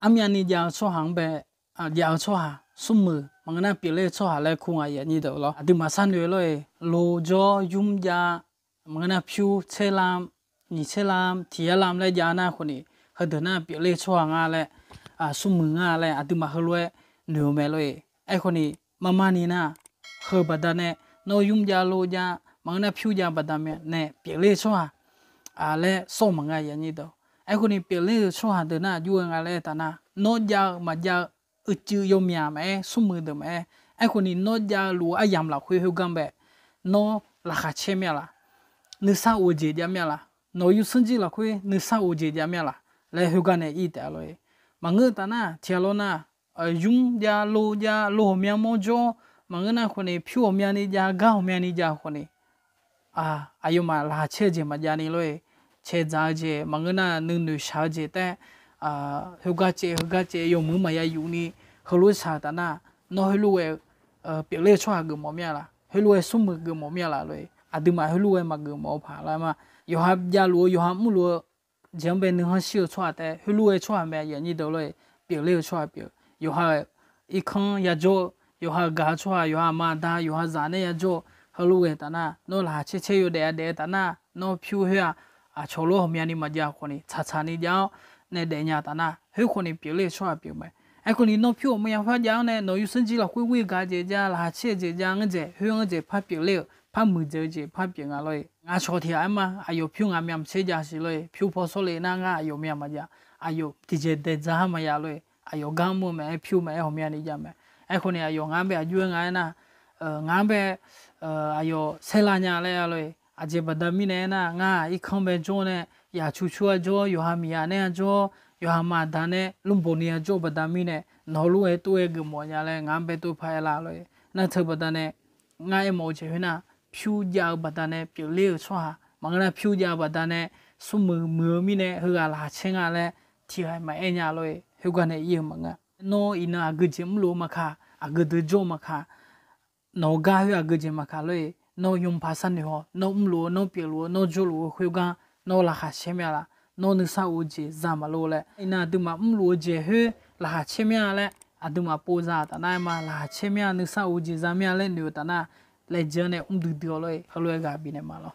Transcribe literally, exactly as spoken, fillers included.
armyavni jav-eu tsawrhaq-anr bae jav-eu tsawrhaq, smrmuiq maqngeur nar pyeufler-eu tsawrhaq laer kur nga aqnyir deuq lawr. Aqduimaf sharnoeq lor-eq, lo jawr, nymr jav, maqngeur nar pyur tser lam, nyiq tser lam, tiq yar lam laer jav nar khawf ni, heudeuq nar pyeufler-eu tsawrhaq nga laer, smrmuiq nga laer aqduimaf heulof-aer noeq-eu mae lor-eq. Aerkhawf ni, marmar ni nar, heu baqdanae, nawr nymr jav lo jav maqngeur nar pyur jav baqdanae pyeufler-eu tsawrhaq laer sawr maqnga aqnyir deuq. Aerkhawf ni pyeufler-euq tsawrhaq deuq nar aqjox-aer nga laer aertaq nar, nawr jav-eu maqjav-eu uicuiv yawmyaq maqaer, smrmuiq deuq maqaer, aerkhawf ni nawr jav-eu luf-eu aryamq lafkhoer khoergar bae, nawr laqkhaq caer mir-a laq? Nuisar of-eu jeq jav mir-a laq? Nawq-eu yawsanr jir lafkhoer nuisar of-eu jeq jav mir-a laq? Laer khoergar nae ir taef-a lor-eq. Maqngeur taf nar tiq ghaq lawr nar, nymr jav lo jav, lo ghawqmya mawr jawr, maqngeur nar khawf ni pyur ghawqmyani jav, gar ghawqmyani jav khawf ni, aqyawfmaf laqkhaq caer-eu jeq maqjav ni lor-eq. Cae dzaq-eu jeq maqngeur nar nuinoeq shaq-eu jeq taef, khoergar caev heugar caev yawmuiq maqya yuf ni, heulof-aer shaq-eu taf nar, nawr heulof-aer pyeufler-eu tsawrhaq geufmawf mir-a laq? Heulof-aer smrmuiq geufmawf mir-a laq lor-eq. Aqduimaf heulof-aer maqgeufmawf-eu paq lar ma. Yawqha javluf-eu, yawqha mrluf-eu jeq-anr bae nuikhanr shir-eu tsawrhaq taef, heulof-aer tsawrhaq mae aqnyir deuq lor-eq. Pyeufler-eu tsawrhaq pyeuf, yawqha-euq irkanr yajawr-eu, yawqha-euq gaq-eu tsawrhaq, yawqha aqma aqda, yawqha zaq nae yajawr-eu, heulof-aer taf nar, nawr laqkhaq caer caer yawdaef-a daef-eu taf nar, nawr pyur khoer-aq, aqcawq lof ghawqmyani maqjav khawf ni tsaqtsaq ni jav-awr nae daefnya taf nar, khoer khawf ni pyeufler-eu tsawrhaq pyeuf mae. Aerkhawf ni nawr pyur ghawqmya par jav-awr nae nawq-eu yawsanr jir lafkhoer ghoer gaq-eu jeq jav, laqkhaq caer-eu jeq jav, ngar dzaeq khoer-anr dzaeq par pyeufler-euq par muiqdzaeq-eu jeq par pyeuf nga lor-eq. Ngar cawq tiq ghaq aer ma, aqyawf pyur ngaq myavmaqtser jav siq lor-eq. Pyur paw sawr le nar ngar aqyawf myav maqjav, aqyawf tiqjeq daeq dzaq-a maqya lor-eq. Aqyawf gar mr-eu mae-aer, pyur mae-aer, ghawqmyani jav mae. Aerkhawf ni aqyawf ngar bae aqjox-aer nga aernar, ngar bae aqyawf saerlar nya laer-a lor-eq. Aqjeq baqda mirnae aernar, ngar irkanr bae jawr nae, yaqcu cu-a jawr, yawqha miqyaq nae-a jawr, yawqha aqma aqda nae lmrboq ni-a jawr-eu baqda mirnae, nawq-eu lof-aer tov-aer geufmawf nya laer ngar bae tov par aerlar lor-eq. Nar teu baqda nae ngar aermawf-eu jeq khoernar, pyur jav-eu baqda nae pyeufler-euq tsawrhaq, maqngeur nar pyur jav-eu baqda nae smrmuiq muiq-eu mirnae heughaq laqkhaq caer nga laer tiq ghaq maqaer nya lor-eq. Khoergar nae ir-eu maqngeur. Nawr iqnan aqgeu jeq mrluf-eu maqkaq, aqgeu dui jawr-eu maqkaq, nawq-eu gar khoer aqgeu jeq maqkaq lor-eq. Nawr yawpaq sharnoeq haw, nawr mrluf-eu, nawr pyeufluf-eu, nawr jawrluf-eu khoergar, nawr laqkhaq caer mir-a laq? Nawr nuisar of-eu jeq za maqlor laer. Iqnan aqduimaf mrluf-eu jeq khoer laqkhaq caer mir-a laer aqduimaf pov za-eu taf nar aer ma, laqkhaq caer mir-a, nuisar of-eu jeq za mir-a laer noeq-eu taf nar, laejae-anr nae mr duidui-awr lor-eq. Heulof-aer ghaq bifnaeq ma lor.